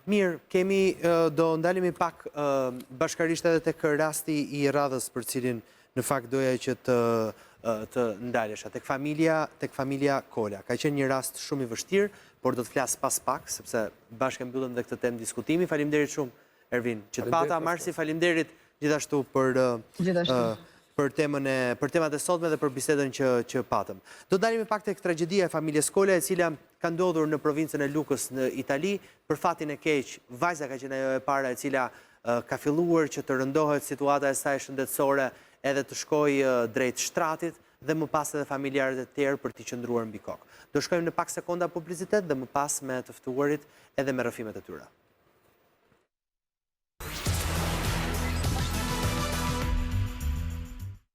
Mirë, kemi do ndalemi pak bashkarisht edhe tek rasti i radhës për cilin në fakt doja që të të ndalesha tek familja, tek familja Kola. Ka qenë një rast shumë i vështirë, por do të flas pas pak sepse bashkë e mbyllëm dhe këtë temë diskutimi. Faleminderit shumë Ervin, që të pata, Marsi, faleminderit gjithashtu për për temën e për temat e sotme dhe për bisedën që që patëm. Do të ndalemi pak tek tragjedia e familjes Kola, e cila ka ndodhur në provincën e Lukës në Itali. Për fatin e keq, vajza ka qenë ajo e para e cila ka filluar që të rëndohet situata e saj shëndetësore edhe të shkojë drejt shtratit dhe më pas edhe familjarët e tjerë për t'i qëndruar mbi kokë. Do shkojmë në pak sekonda publicitet dhe më pas me të ftuarit edhe me rrëfimet e tyre.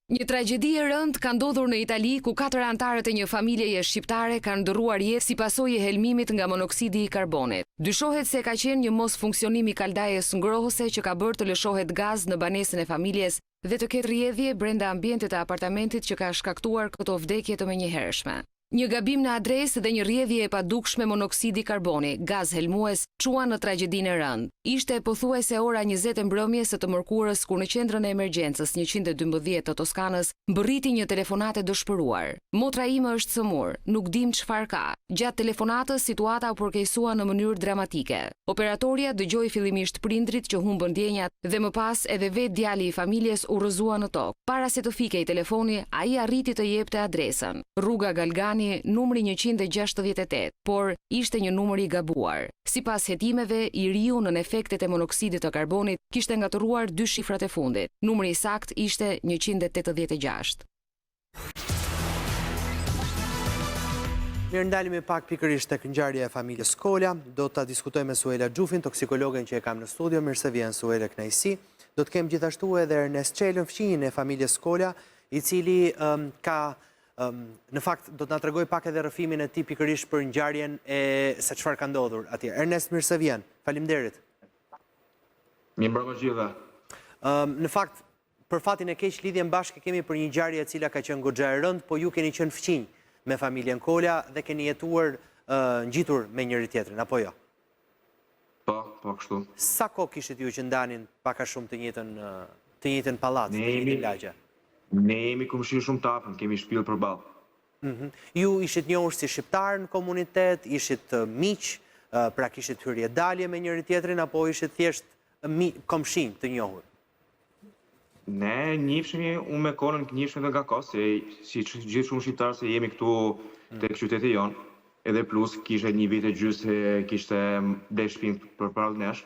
Një tragjedi e rëndë ka ndodhur në Itali ku katër anëtarët e një familjeje shqiptare kanë ndërruar jetë si pasojë e helmimit nga monoksidi i karbonit. Dyshohet se ka qenë një mosfunksionim i kaldajës ngrohëse që ka bërë të lëshohet gaz në banesën e familjes dhe të ketë rrjedhje brenda ambientit të apartamentit që ka shkaktuar këto vdekje të menjëhershme. Një gabim në adresë dhe një rrjedhje e padukshme monoksidi karboni, gaz helmues, çuan në tragjedinë e rëndë. Ishte pothuajse ora 20 e mbrëmjes së të mërkurës kur në qendrën e emergjencës 112 të Toskanës mbërriti një telefonatë e dëshpëruar. Motra ime është sëmurë, nuk dimë çfarë ka. Gjatë telefonatës situata u përkeqësua në mënyrë dramatike. Operatorja dëgjoi fillimisht prindërit që humbën ndjenjat dhe më pas edhe vetë djali i familjes u rrëzua në tokë. Para se të fikej telefoni, ai arriti të jepte adresën, Rruga Galgani, numri 168, por ishte një numër i gabuar. Sipas hetimeve, i riu nën efektet e monoksidit të karbonit kishte ngatërruar dy shifrat e fundit. Numri i saktë ishte 186. Mirë, ndalemi pak pikërisht tek ngjarja e familjes Kola. Do ta diskutojmë me Suela Xhufin, toksikologen që e kam në studio. Mirë se vjen Suela, kënaqësi. Do të kem gjithashtu edhe Ernest Çelën, fqinjin e familjes Kola, i cili ka në fakt do të na tregojë pak edhe rrëfimin e tij pikërisht për ngjarjen e se çfarë ka ndodhur atje. Ernest, mirë se vjen. Faleminderit. Mirëmbrëma gjithëve. Në fakt Për fatin e keq lidhjen bashkë e kemi për një ngjarje e cila ka qenë goxha e rëndë, po ju keni qenë fqinj me familjen Kola dhe keni jetuar ngjitur me njëri-tjetrin, apo jo? Po, po kështu. Sa kohë kishit ju që ndanin pak a shumë të njëjtën të njëjtën pallat, të njëjtën lagje? Ne jemi komshi shumë të afërm, kemi shpinë përballë. Mhm. Ju ishit njohur si shqiptarë në komunitet, ishit miq, pra kishit hyrje dalje me njëri-tjetrin apo ishit thjesht komshinj të njohur? Ne njifshemi, unë me Kolën njifshemi edhe nga kohë, se si gjithë shumë shqiptarë se jemi këtu mm. tek qyteti jonë, edhe plus kishte një vit e gjysë se kishte ble shpinë përpara nesh,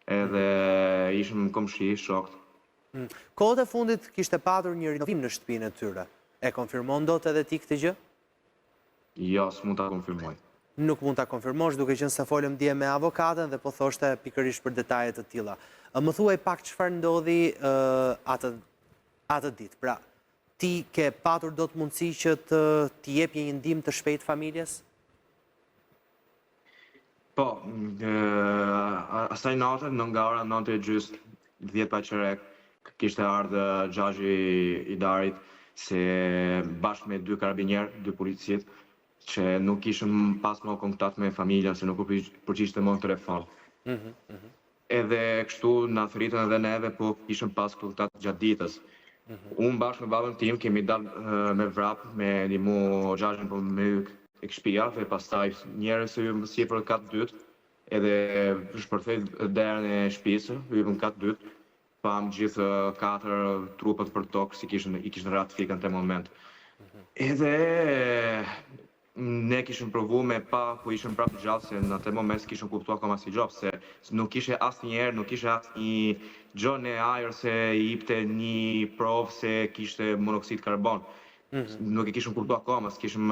edhe mm. ishim komshi, shokët. Mm. Kohët e fundit kishte patur një rinovim në shtëpinë e tyre. E konfirmon dot edhe ti këtë gjë? Jo, s'mund ta konfirmoj. Nuk mund ta konfirmosh, duke qenë se folëm dje me avokaten dhe po thoshte pikërisht për detaje të tilla. Më thuaj pak çfarë ndodhi atë atë ditë. Pra, ti ke patur dot mundësi që të t'i jepje një ndihmë të shpejtë familjes? Po, asaj nate, në nga ora 9 e gjysë, 10 pa çerek, kishte ardhë xhaxhi i Darit, se bashkë me dy karabinierë, dy policit, që nuk kishëm pas më kontakt me familjen, se nuk u përgjigjte më në telefon. Mm -hmm. Edhe kështu na thërritën edhe neve, po kishëm pas kontakt gjatë ditës. Mm -hmm. Unë bashkë me babën tim kemi dalë me vrap me ndihmu xhaxhin po me hyk tek shtëpia dhe pastaj njerëz se hymë sipër kat dytë, edhe shpërthej derën e shtëpisë, hymë në kat dytë, pamë gjithë katër trupët për tokë si kishin i kishin ra të fikën në atë moment. Mhm. Edhe Ne kishim provu me pa po ishin prapë gjallë se në atë moment s'kishim kuptu akoma si gjë se nuk kishe asnjëherë nuk kishe asnjë gjë në ajër se jipte një provë se kishte monoksid karbon mm -hmm. nuk e kishim kuptu akoma s'kishim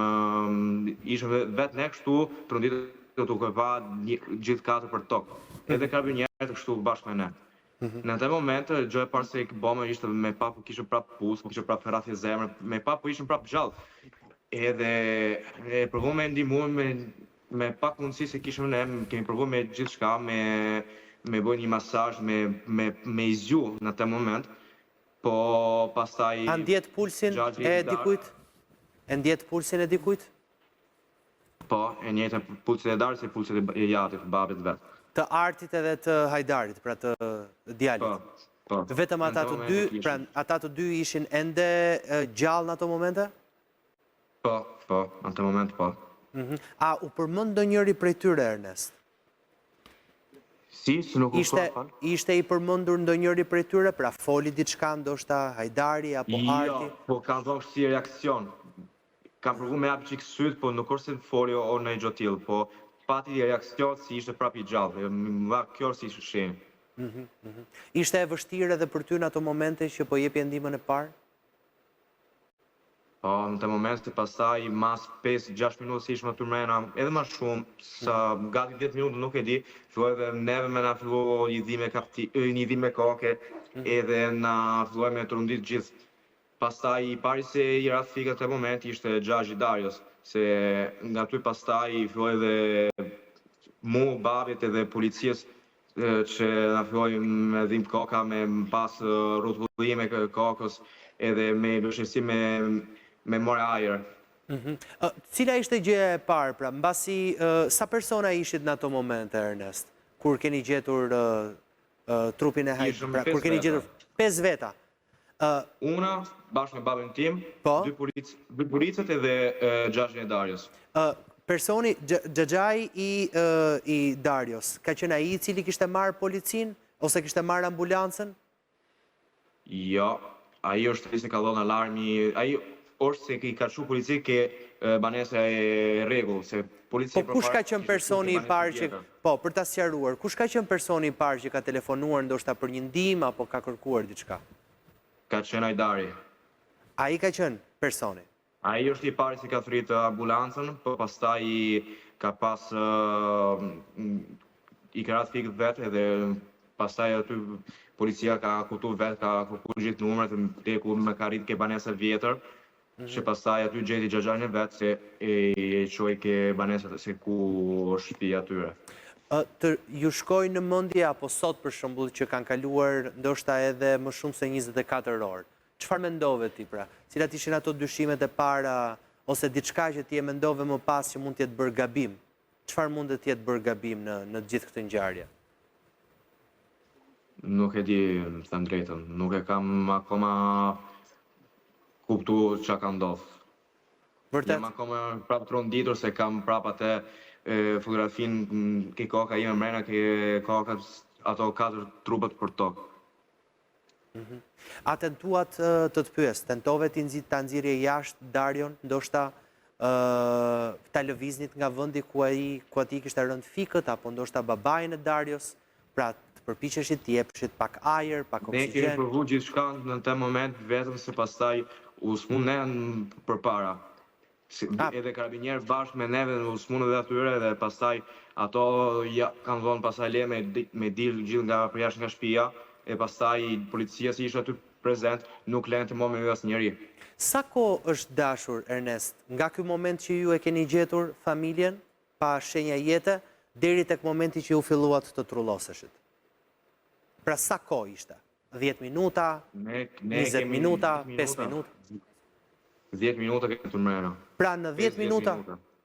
ishim vetë ne kështu tronditur duke pa gjithë katër për tokë edhe karabinierët kështu bashkë me ne Mhm. Në atë moment, gjë e parë se bëmë ishte me pa po kishte prap puls, po kishte prap rrahje zemre, me pa po ishin prap gjallë. Edhe e provuam me ndihmu me me pak mundësi se kishim ne, kemi provuar me gjithçka, me me bë një masazh, me me me i zgju në atë moment. Po pastaj A ndjetë pulsin e dikujt? E ndjetë pulsin e dikujt? Po, e njëjta pulsin e Darit si pulsin e jatit, babit vet. Të Artit edhe të Hajdarit, pra të djalit. Po, po. Vetëm ata të dy, pra ata të dy ishin ende gjallë në ato momente? Po, po, në atë moment po. Mhm. A u përmend ndonjëri prej tyre Ernest? Si, se nuk kuptova, fal? Ishte i përmendur ndonjëri prej tyre, pra foli diçka ndoshta Hajdari apo jo, Arti? Jo, po kanë dhënë si reaksion. Kam provu me hap çik sytë, po nuk është se foli o ndonjë gjë tillë, po pati reaksion si ishte prapë i gjallë, më dha kjo si shenjë. Mhm, mhm. Ishte e vështirë edhe për ty në ato momente që po jepje ndihmën e parë? Po, në atë moment se pastaj mas 5-6 minuta si ishim aty mrena, edhe ma shumë, sa gati 10 minuta nuk e di, filloi edhe neve me na fillu një dhimbje kapti, një dhimbje koke, edhe na filloi me trondit gjithë. Pastaj i pari se i ra fikët atë moment ishte xhaxhi Darios, se nga aty pastaj filloi edhe mu, babit edhe policisë që na filloi me dhimbë koka, me pas rrotullime kokës edhe me vështirësi me me marrë ajër. Mhm. Cila ishte gjëja e parë, pra, mbasi sa persona ishit në ato momente, Ernest, kur keni gjetur trupin e Hajdarit, pra, kur keni gjetur 5 veta. Una, bashkë me babin tim, po? dy polic, dy policët edhe xhaxhin e Darios. Ë, personi xhaxhai i i Darios, ka qenë ai i cili kishte marrë policinë ose kishte marrë ambulancën? Jo, ai është ai se ka dhënë alarmi, ai është se i ka çu policinë ke banesa e rregullt, se policia Po kush ka qenë personi i parë që po, për ta sqaruar, kush ka qenë personi i parë që ka telefonuar ndoshta për një ndihmë apo ka kërkuar diçka? Ka qenë Hajdari. Ai ka qenë personi. Ai është i pari që ka thërrit ambulancën, po pastaj ka pas i ka ra fikët vetë edhe pastaj aty policia ka kuptu vetë, ka kërku gjithë numrat deri ku me ka arrit ke banesa e vjetër, Që pastaj aty gjeti xhaxhain e vet se e çoi ke banesa se ku është shtëpia e tyre. Të ju shkoi në mendje apo sot për shembull që kanë kaluar ndoshta edhe më shumë se 24 orë. Çfarë mendove ti pra? Cilat ishin ato dyshimet e para ose diçka që ti e mendove më pas që mund të jetë bërë gabim? Çfarë mund të jetë bërë gabim në në të gjithë këtë ngjarje? Nuk e di, me thënë drejtën. Nuk e kam akoma kuptu ça ka ndodh. Vërtet? Jam akoma prapë tronditur se kam prapë atë fotografinë ke koka ime mrena ke koka ato katër trupat për tokë. Mhm. A tentuat të të pyes, tentove ti nxit ta nxirrje jashtë Darion, ndoshta ta lëviznit nga vendi ku ai ku atij i kishte rënë fikët apo ndoshta babain e Darios, pra të përpiqeshit t'i jepshit pak ajër, pak Ne kemi oksigjen. provu gjithçka në atë moment vetëm se pastaj u smun ne përpara. Edhe karabinierë bashkë me neve u smun edhe atyre dhe pastaj ato ja kanë dhënë pastaj leje me me dil gjithë nga përjashtë nga shtëpia e pastaj policia si ishte aty prezent nuk lente mo me hy asnjeri. Sa kohë është dashur Ernest nga ky moment që ju e keni gjetur familjen pa shenja jete deri tek momenti që ju filluat të trulloseshit? Pra sa kohë ishte? 10 minuta, 20 minuta, 5 minuta. 10 minuta kemi të mrena. Pra në 10 minuta,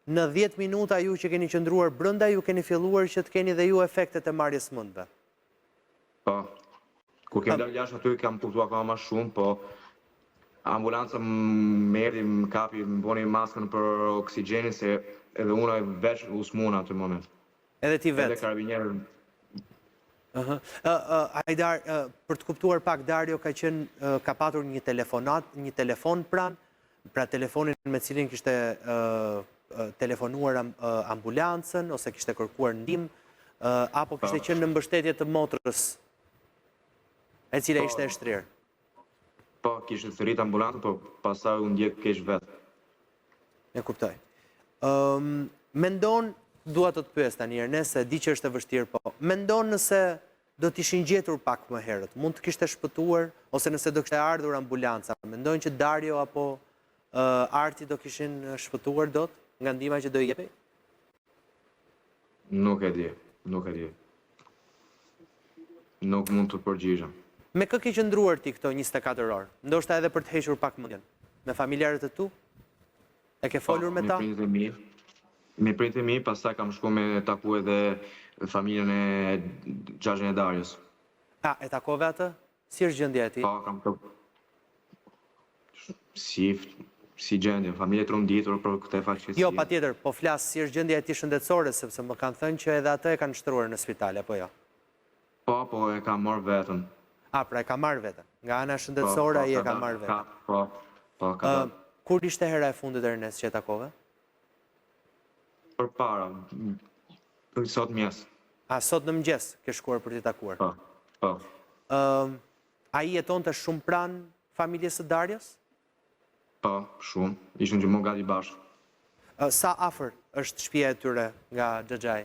në 10 minuta ju që keni qëndruar brenda, ju keni filluar që të keni dhe ju efektet e marrjes mendve. Po, kur kemi dalë jashtë aty kam kuptuar akoma ma shumë, po ambulanca më erdhi, më kapi, më boni maskën për oksigjenin, se edhe unë veç u smuna aty moment. Edhe ti vetë. Edhe karabinierë. Ëh, Hajdar, për të kuptuar pak Dario ka qenë ka patur një telefonat, një telefon pranë, pra telefonin me cilin kishte telefonuar ambulancën ose kishte kërkuar ndihmë, apo kishte po. qenë në mbështetje të motrës e cila po. ishte e shtrirë. Po, kishte thërrit ambulancën, po pastaj u ndje keq vetë. E kuptoj. Ëm mendon, dua të të pyes tani Ernest, se e di që është e vështirë, po mendon nëse do të ishin gjetur pak më herët, mund të kishte shpëtuar ose nëse do kishte ardhur ambulanca, mendon që Dario apo uh, Arti do kishin shpëtuar dot nga ndihma që do i jepej? Nuk e di, nuk e di. Nuk mund të përgjigjem. Me kë ke qëndruar ti këto 24 orë? Ndoshta edhe për të hequr pak mendjen. Me familjarët e tu? E ke folur po, me ta? Me prindët e mi. Me prindët e mi, pastaj kam shku me taku edhe familjen e xhaxhin e Darios. A, e takove atë? Si është gjendja e tij? Po, kam të si si gjendje, familje tronditur për këtë fatkeqësi. Jo, patjetër, po flas si është gjendja e tij shëndetësore, sepse më kanë thënë që edhe atë e kanë shtruar në spital, apo jo? Po, po, e ka marrë veten. A, pra e ka marrë veten. Nga ana Po, shëndetësore po, ai ka e ka dalë, marrë ka, veten. po, po, ka Ë, dalë. kur ishte hera e fundit Ernest që e takove? Përpara, sot mëngjes. A, sot në mëngjes ke shkuar për t'i takuar. Po, po. Ë, ai jetonte shumë pranë familjes së Darios? Po, shumë. Ishin gjithmonë gati bashkë. Ë, sa afër është shtëpia e tyre nga xhaxhai?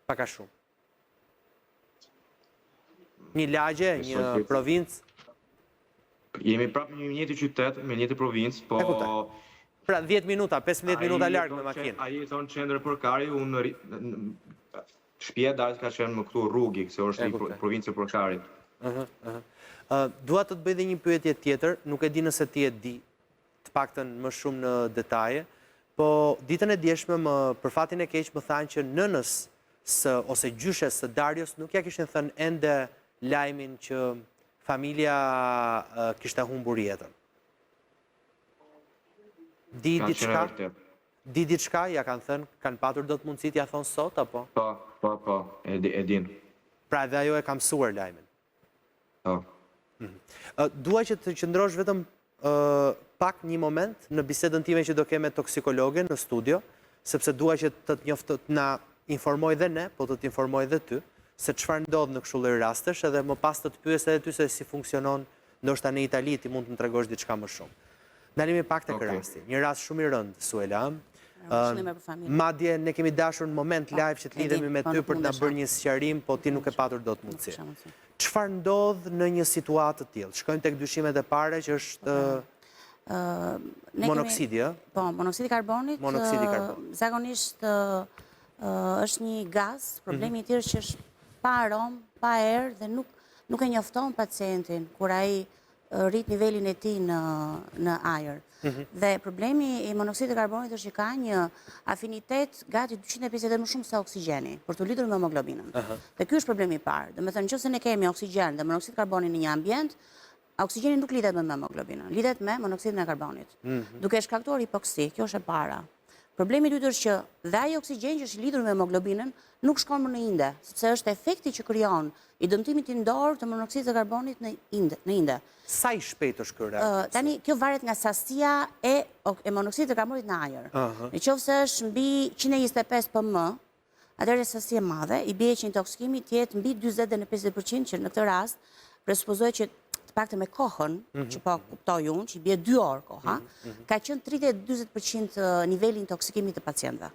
Pak a shumë. Një lagje, një provincë? Jemi prapë në njëjtin qytet, në njëjtin provincë, po... E kuptoj. Pra 10 minuta, 15 minuta larg me makinë. Ai jeton në qendër Porcari, unë shtëpia e Darios ka qenë më këtu rrugi, se është i provincë e Porcarit. Dua të të bëj dhe një pyetje tjetër, nuk e di nëse ti e di, të paktën më shumë në detaje, po ditën e djeshme më për fatin e keq më thanë që nënës së ose gjyshes së Darios nuk ia kishin thënë ende lajmin që familja kishte humbur jetën. Di diçka? Di diçka, ia kanë thënë, kanë patur dot mundësi t'ia thonë sot apo? Po, po, po, e e din. Pra edhe ajo e ka mësuar lajmin. Po. Mhm. Dua që të qëndrosh vetëm pak një moment në bisedën time që do kem me toksikologen në studio, sepse dua që të të njoftë të na informoj dhe ne, po të të informoj dhe ty, se çfarë ndodh në kështu lloj rastesh edhe më pas të të pyes edhe ty se si funksionon ndoshta në Itali ti mund të më tregosh diçka më shumë. Ndalemi pak tek rasti. Një rast shumë i rëndë, Suela. Madje ne kemi dashur në moment po, live që të lidhemi me po, ty për të na bërë një sqarim, po ti nuk e patur dot mundësi. Çfarë ndodh në një situatë të tillë? Shkojmë tek dyshimet e para që është monoksidi, ë? Po, monoksidi i karbonit. Monoksidi i karbonit. Zakonisht është një gaz, problemi mhm. i tij është që është pa aromë, pa erë dhe nuk nuk e njofton pacientin kur ai rrit nivelin e tij në në ajër. Mhm. Dhe problemi i monoksidit të karbonit është që ka një afinitet gati 250 herë më shumë se oksigjeni për t'u lidhur me hemoglobinën. Dhe ky është problemi i parë. Domethënë, nëse ne kemi oksigjen dhe monoksid karboni në një ambient, oksigjeni nuk lidhet me hemoglobinën, lidhet me monoksidin e karbonit. Mhm. Duke shkaktuar hipoksi, kjo është e para. Problemi i dytë është që dhe ai oksigjen që është lidhur me hemoglobinën nuk shkon më në inde, sepse është efekti që krijon i dëmtimit indor të monoksidit të karbonit në inde. Në inde. Sa i shpejtë është ky reagim? Tani kjo varet nga sasia e e monoksidit të karbonit në ajër. Në qoftë se është mbi 125 ppm, atëherë sasi e madhe, i bie që intoksikimi të jetë mbi 40 deri në 50% që në këtë rast presupozohet që të paktën me kohën, mhm. që po kuptoj unë, që i bie 2 orë koha, mhm, mhm. ka qenë 30-40% niveli i intoksikimit të pacientëve.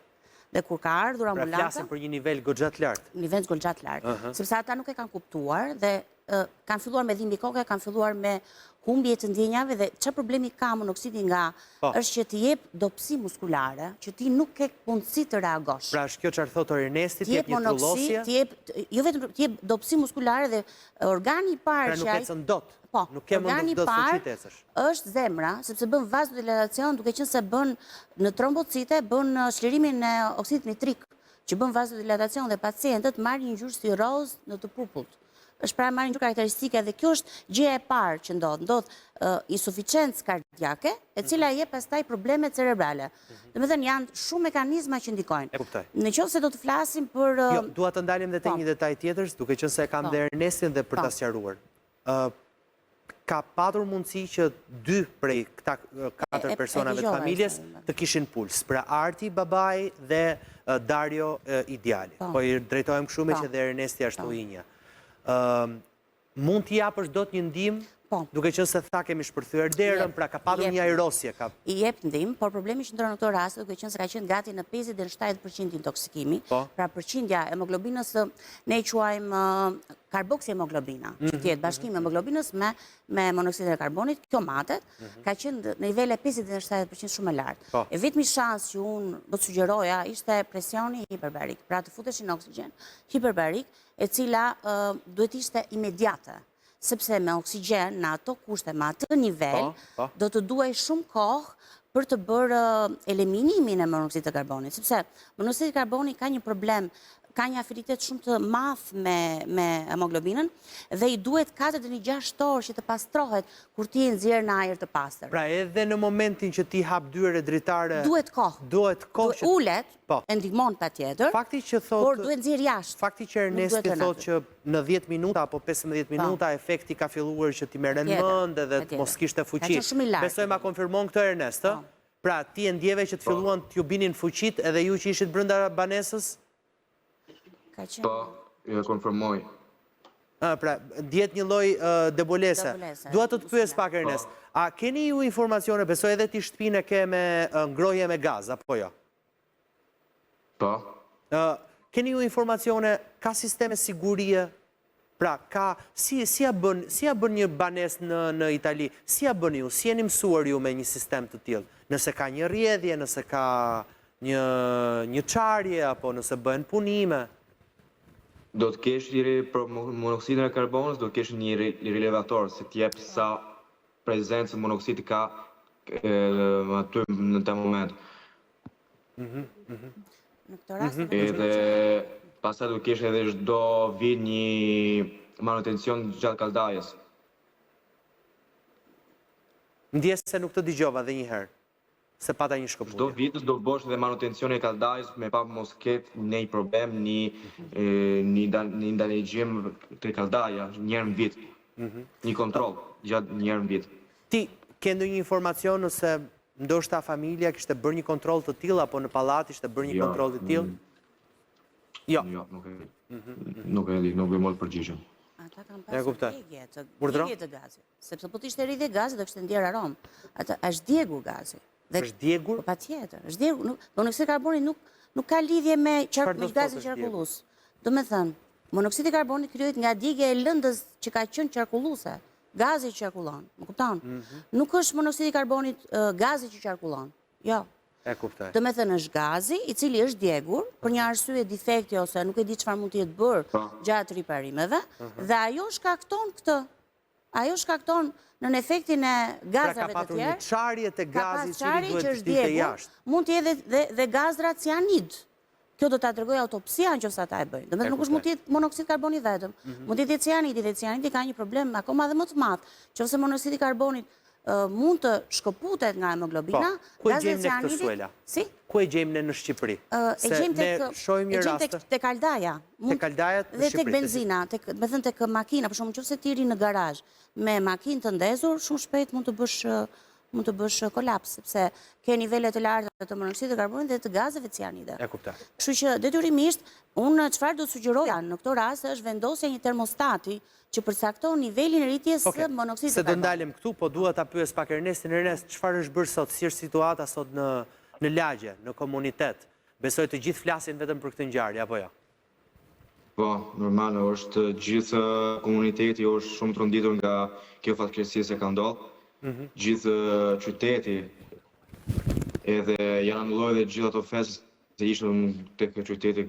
Dhe kur ka ardhur pra ambulanca... Pra flasim për një nivel goxha të lartë. Nivel goxha të lartë. Sepse ata nuk e kanë kuptuar dhe kanë filluar me dhimbje koke, kanë filluar me humbje të ndjenjave dhe çfarë problemi ka monoksidi nga po. është që të jep dobësi muskulare, që ti nuk ke mundësi të reagosh. Pra është kjo çfarë thotë Ernesti, të jep një trullosje? Të jep, jo vetëm të jep dobësi muskulare dhe organi i parë pra nuk ecën dot. Po, nuk ke organi i parë është zemra, sepse bën vasodilatacion, duke qenë se bën në trombocite, bën çlirimin e oksidit nitrik, që bën vasodilatacion dhe pacientët marrin një ngjyrë si rozë në të purpullt. Është pra marrin ngjyrë karakteristike dhe kjo është gjëja e parë që ndodh. Ndodh insuficiencë kardiake, e cila mhm. jep pastaj probleme cerebrale. Mhm. Domethënë janë shumë mekanizma që ndikojnë. E kuptoj. Në qoftë se do të flasim për Jo, dua të ndalim dhe te po. një detaj tjetër, duke qenë se e kam po. dhe Ernestin dhe për ta po. sqaruar. Ka patur mundësi që dy prej këta katër personave të familjes të kishin puls. Pra Arti, babai dhe Dario i djali. Po i drejtohem kështu meqë dhe Ernesti ashtu i njeh. Mund t'i japësh dot një ndihmë? Po. Duke qenë se tha kemi shpërthyer derën, pra ka patur një ajrosje. Ka... I jep ndihmë, por problemi qëndron në këto raste, duke qenë se ka qenë gati në 50 deri në 70% intoksikimi, po. pra përqindja e hemoglobinës ne e quajmë karboksiemoglobina, që të jetë bashkimi i hemoglobinës me me monoksidin e karbonit, kjo matet, mhm. ka qenë në nivele 50 deri në 70% shumë e lartë. Po. E vetmi shans që unë do të sugjeroja ishte presioni hiperbarik, pra të futeshin në oksigjen hiperbarik, e cila duhet ishte imediate, sepse me oksigjen në ato kushte, me atë nivel, po, po. do të duhej shumë kohë për të bërë eliminimin e monoksidit të karbonit, sepse monoksidi i karbonit ka një problem. ka një afinitet shumë të madh me me hemoglobinën dhe i duhet 4 deri në 6 orë që të pastrohet kur ti e nxjerr në ajër të pastër. Pra edhe në momentin që ti hap dyer e dritare duhet kohë. Duhet kohë që ulet, po. e ndihmon patjetër. Fakti që thotë por duhet nxjerr jashtë. Fakti që Ernesti thotë që në 10 minuta apo 15 po. minuta efekti ka filluar që t'i merren mend edhe të mos kishte fuqi. Besoj ma konfirmon këtë Ernest, ë? Po. Pra, ti e ndjeve që të po. filluan t'ju binin fuqitë edhe ju që ishit brenda banesës? Ka qenë. Po, e konfirmoj. Ë, pra, ndiet një lloj debolese. Dua të të pyes pak Ernest, po. a keni ju informacione, besoj edhe ti shtëpinë e ke me ngrohje me gaz apo jo? Po. Ë, keni ju informacione, ka sisteme sigurie? Pra, ka, si, si ja bën, si ja bën një banesë në, në Itali? Si ja bëni ju? Si jeni mësuar ju me një sistem të tillë? Nëse ka një rrjedhje, nëse ka një, një çarje, apo nëse bëhen punime? Do të kesh një për monoksidin e karbonit, do të kesh një rilevator se të jep sa prezencë monoksidi ka aty në të moment. Mhm, mhm. Në këtë rast mhm. Edhe pastaj do kesh edhe çdo vit një manutencion gjatë kaldajës. Ndjesë se nuk të dëgjova dhe një herë, se pata një shkëputje. Çdo vit do bësh edhe manutencion e kaldajës me pa mos ketë ndonjë problem, një një një dalegjim te kaldaja, një herë në vit. Një kontroll gjatë një herë në vit. Ti ke ndonjë informacion nëse ndoshta familja kishte bërë një kontroll të tillë apo në pallat ishte bërë një jo, kontroll i tillë? Mm. Jo. Jo, nuk e di. Mhm, mhm. Nuk e di, nuk e mund të përgjigjem. Ata kanë pasur djegie të, djegie të gazit. Sepse po të ishte rridhje gazi do kishte ndjerë aromë. Ata është djegur gazi. Dhe është djegur? Po patjetër, është djegur. Nuk, monoksidi i karbonit nuk nuk ka lidhje me qark me gazin qarkullues. Domethënë, monoksidi i karbonit krijohet nga djegia e lëndës që ka qenë qarkulluese. Gazi që qarkullon, më kupton? Mhm. Nuk është monoksidi i karbonit gazi që qarkullon. Jo. E kuptoj. Domethënë është gazi i cili është djegur për një arsye defekti ose nuk e di çfarë mund të jetë bërë po. gjatë riparimeve mhm. dhe ajo shkakton këtë. Ajo shkakton nën efektin e pra, gazrave të tjerë. Pra ka patur një çarje te gazi i cili duhet të dilte jashtë. Mund të jetë dhe dhe gazrat cianid. Kjo do ta tregojë autopsia në qoftë se ata e bëjnë. Domethënë nuk është mund të jetë monoksid karboni vetëm. Mhm. Mund të jetë cianidi dhe cianidi ka një problem akoma dhe më të madh. Qoftë se monoksidi i karbonit mund të shkëputet nga hemoglobina, po, ku e gjejmë ne këtë Suela? Si? Ku e gjejmë ne në Shqipëri? E gjejmë tek shohim një rast. Tek kaldaja. Te kaldaja në Dhe tek benzina, tek, domethënë tek makina, për shembull, nëse ti rri në garazh me makinë të ndezur, shumë shpejt mund të bësh mund të bësh kolaps, sepse ke nivele të larta të monoksidit të karbonit dhe të gazeve cianide. E kuptoj. Kështu që detyrimisht, unë çfarë do të sugjeroja në këto raste është vendosja e një termostati që përcakton nivelin e rritjes së monoksidit të karbonit. Se do ndalem këtu, po dua ta pyes pak Ernestin. Ernest, çfarë është bërë sot? Si është situata sot në në lagje, në komunitet? Besoj të gjithë flasin vetëm për këtë ngjarje, apo jo? Po, normal, është gjithë komuniteti është shumë tronditur nga kjo fatkeqësi se ka ndodhur. Mhm. Gjithë qyteti edhe janë anulluar edhe gjithë ato festat se ishin tek qyteti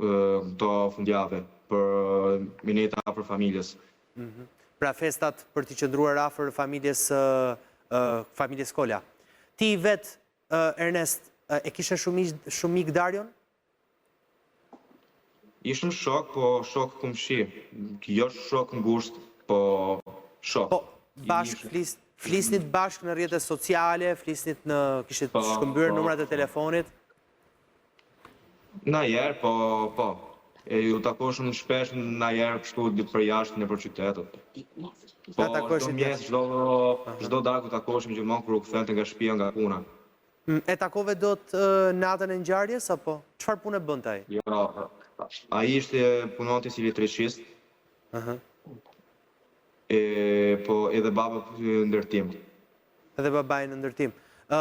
këto fundjave për mineta për familjes. Mhm. Pra festat për t'i qëndruar afër familjes familjes Kola. Ti vetë Ernest e kishe shumë shumë mik Darion? Ishim shok, po shok komshi, jo shok ngusht, po shok. Po, bashkë flis, flisnit bashkë në rrjete sociale, flisnit në, kishit po, shkëmbyer po, numrat e po. telefonit? Najherë, po, po. E ju takoshim shpesh najherë kështu ditë për jashtë nëpër qytetet. Po, çdo mjes, çdo çdo darkë u takoshim gjithmonë kur u kthente nga shtëpia nga puna. E takove dot natën e ngjarjes apo? Çfarë pune bënte ai? Jo, ai ishte punonte si elektricist. Ëhë. E po edhe baba në ndërtim. Edhe babai në ndërtim. Ë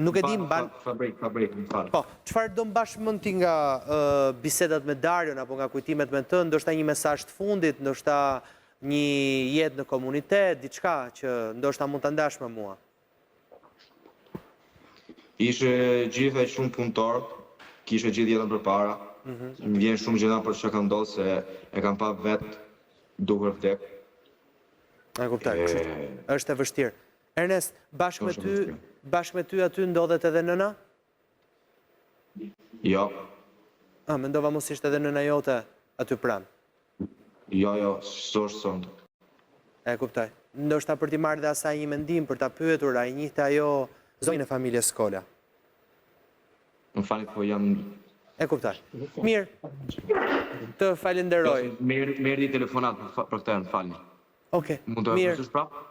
nuk e di mban fabrikë, fabrikë, më fal. Po, çfarë do mbash mend ti nga bisedat me Darion apo nga kujtimet me të, ndoshta një mesazh të fundit, ndoshta një jetë në komunitet, diçka që ndoshta mund ta ndash me mua. Ishte gjithë ai shumë punëtor, kishte gjithë jetën përpara. Mhm. Më vjen shumë gjynah për çka ka ndodhur se e kam pa vet duke vdek. E kuptoj, kështu që është e vështirë. Ernest, bashkë me ty, bashkë me ty aty ndodhet edhe nëna? Jo. Ah, mendova mos ishte edhe nëna jote aty pranë. Jo, jo, s'është sonte. E kuptoj. Ndoshta për t'i marrë dhe asaj një mendim, për ta pyetur, a e njihte ajo zonjën e familjes Kola. Më falni, po jam E kuptoj. Mirë. Të falenderoj. Më erdhi telefonatë për këtë, më falni. Okej. Mund të Mirë. përsërish prapë?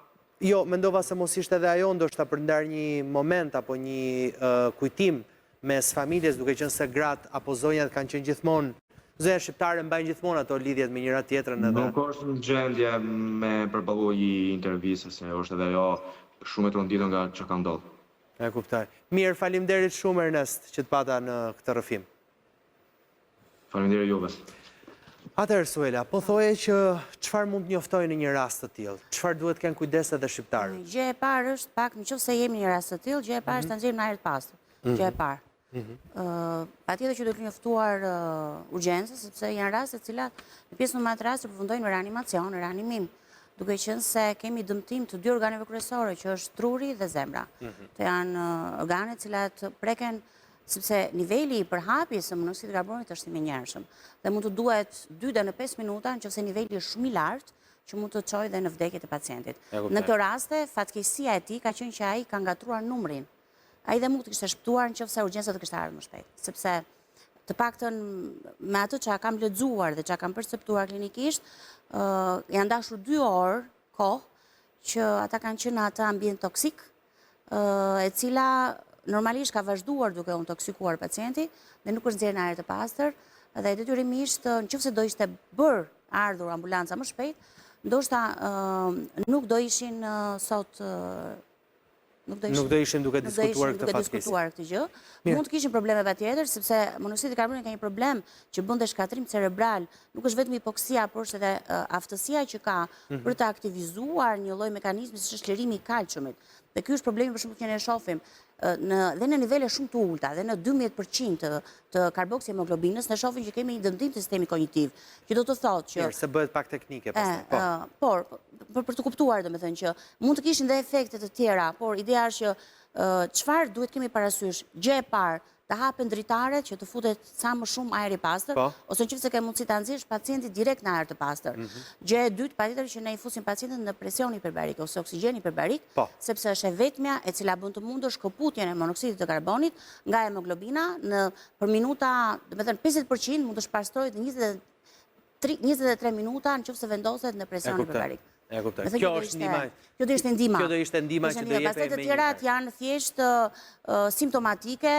Jo, mendova se mos ishte edhe ajo ndoshta për ndarë një moment apo një kujtim mes familjes, duke qenë se gratë apo zonjat kanë qenë gjithmonë, zonjat shqiptare mbajnë gjithmonë ato lidhjet me njëra tjetrën edhe. Nuk është në gjendje me përballu një intervistë se është edhe ajo shumë e tronditur nga çka ka ndodhur. E kuptoj. Mirë, faleminderit shumë Ernest që të pata në këtë rrëfim. Faleminderit juve. Atëherë Suela, po thoje që çfarë mund të njoftojë në një rast të tillë? Çfarë duhet të kenë kujdes edhe shqiptarët? Gjë e parë është pak, në qoftë se jemi në një rast të tillë, gjë e parë është ta nxjerrim në ajër të pastër. Gjë e parë. Patjetër që duhet njoftuar urgjencën, sepse janë raste të cilat në pjesën më të madhe të rasteve përfundojnë në reanimacion, në reanimim, duke qenë se kemi dëmtim të dy organeve kryesore, që është truri dhe zemra. Të janë organe të cilat preken sepse niveli i përhapjes së monoksidit të karbonit është i menjëhershëm dhe mund të duhet 2 deri në 5 minuta në qoftë se niveli është shumë i lartë që mund të çojë dhe në vdekje të pacientit. Në këto raste, fatkeqësia e tij ka qenë që ai ka ngatërruar numrin. Ai dhe mund të kishte shpëtuar në qoftë se urgjenca të kishte ardhur më shpejt, sepse të paktën me atë që kam lexuar dhe që kam perceptuar klinikisht, janë dashur 2 orë kohë që ata kanë qenë në atë ambient toksik, e cila normalisht ka vazhduar duke u intoksikuar pacienti dhe nuk është nxjerrë në ajër të pastër dhe detyrimisht në qoftë se do ishte bërë ardhur ambulanca më shpejt, ndoshta nuk do ishin sot nuk do ishin duke diskutuar këtë fatkeqësi. Këtë gjë. Mund të kishin probleme patjetër, sepse monoksidi i karbonit ka një problem që bën dhe shkatërrim cerebral. Nuk është vetëm hipoksia, por është edhe aftësia që ka mhm. për të aktivizuar një lloj mekanizmi siç është lirimi i kalciumit. Dhe ky është problemi për shembull që ne shohim në dhe në nivele shumë të ulta dhe në 12% të, të karboksihemoglobinës ne shohim që kemi një dëmtim të sistemit kognitiv, që do të thotë që Mirë, se bëhet pak teknike pastaj. Po. Por, për, për të kuptuar domethënë që mund të kishin dhe efekte të tjera, por ideja është që çfarë duhet kemi parasysh? Gjë e parë, të hapen dritaret që të futet sa më shumë ajër i pastër, po. ose në qoftë se ke mundësi ta nxjerrësh pacientin direkt në ajër të pastër. Mhm. Gjë e dytë, patjetër që ne i fusim pacientët në presion hiperbarik ose oksigjen hiperbarik, po. sepse është e vetmja e cila bën të mundur shkëputjen e monoksidit të karbonit nga hemoglobina në për minuta, domethënë 50% mund të shpastrohet në 23 minuta në qoftë se vendoset në presion hiperbarik. E kuptoj. Kjo është ndihma. Kjo do ishte ndihma. Kjo do ishte ndihma që do jepej Pastaj të tjerat janë thjesht simptomatike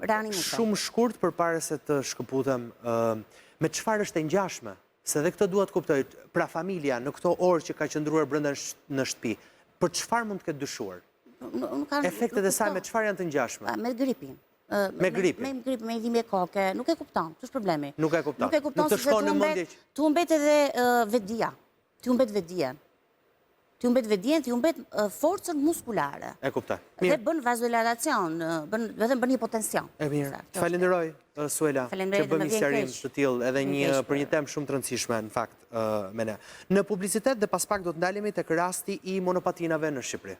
reanimuese. Shumë shkurt përpara se të shkëputem, me çfarë është e ngjashme? Se dhe këtë dua të kuptoj. Pra familja në këto orë që ka qëndruar brenda në shtëpi, për çfarë mund të ketë dyshuar? Efektet e saj me çfarë janë të ngjashme? Me gripin. Me gripin. Me gripin, me dhimbje koke, nuk e kupton, kjo është problemi. Nuk e kupton. Nuk e kupton se të humbet, të humbet edhe vetëdija. Të humbet vetëdijen. Të humbet vetëdijen, të humbet forcën muskulare. E kuptoj. Dhe bën vazodilatacion, bën vetëm bën hipotension. E mirë. Të falenderoj Suela që bëmë një sqarim të tillë edhe një për një temë shumë të rëndësishme në fakt me ne. Në publicitet dhe pas pak do të ndalemi tek rasti i monopatinave në Shqipëri.